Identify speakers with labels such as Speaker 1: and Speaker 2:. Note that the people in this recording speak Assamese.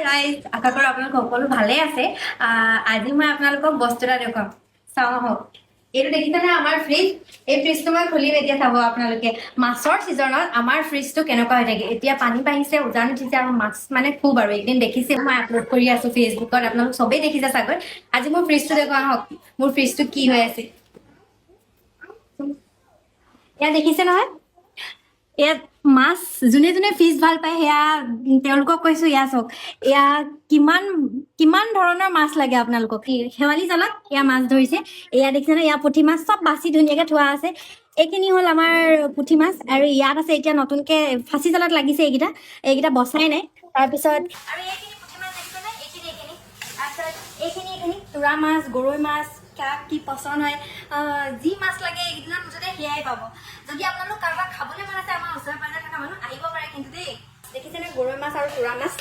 Speaker 1: ৰাইজ, আশা কৰোঁ আপোনালোক সকলো ভালে আছে। আজি মই আপোনালোকক বস্তু এটা দেখুৱাম, চাওঁ আহক। এইটো দেখিছেনে আমাৰ ফ্ৰিজ? এই ফ্ৰিজটো মই খুলিম এতিয়া, চাব আপোনালোকে। মাছৰ ছিজনত আমাৰ ফ্ৰিজটো কেনেকুৱা হৈ থাকে। এতিয়া পানী বাঢ়িছে, উজান উঠিছে আৰু মাছ মানে খুব। আৰু এইকেইদিন দেখিছে, মই আপলোড কৰি আছো ফেচবুকত, আপোনালোক চবেই দেখিছে চাগৈ। আজি মোৰ ফ্ৰিজটো দেখুৱাওঁ আহক, মোৰ ফ্ৰিজটো কি হৈ আছে। ইয়াত দেখিছে নহয়, ইয়াত মাছ। যোনে যোনে ফিছ ভাল পায়, সেয়া তেওঁলোকক কৈছো, এয়া চাওক, এয়া কিমান কিমান ধৰণৰ মাছ লাগে আপোনালোকক। শেৱালি জালত এয়া মাছ ধৰিছে। এয়া দেখিছে নহয়, এয়া পুঠি মাছ, চব বাচি ধুনীয়াকে থোৱা আছে। এইখিনি হ'ল আমাৰ পুঠি মাছ। আৰু ইয়াত আছে এতিয়া নতুনকে ফাঁচি জালত লাগিছে এইকেইটা, এইকেইটা বচাই নাই। তাৰপিছত আৰু এইখিনি পুঠি মাছ দেখিছেনে? এইখিনি, এইখিনি। তাৰপিছত এইখিনি, এইখিনি তোৰা মাছ, গৰৈ মাছ। কাক কি পচন্দ হয়, যি মাছ লাগে এইকেইদিনত মুঠতে সেয়াই পাব। যদি আপোনালোক কাৰোবাক খাবলৈ মন আছে, আমাৰ ওচৰে পাজৰে থকা মানুহ আহিব পাৰে কিন্তু দেই। দেখিছেনে গৰৈ মাছ আৰু তোৰা মাছ?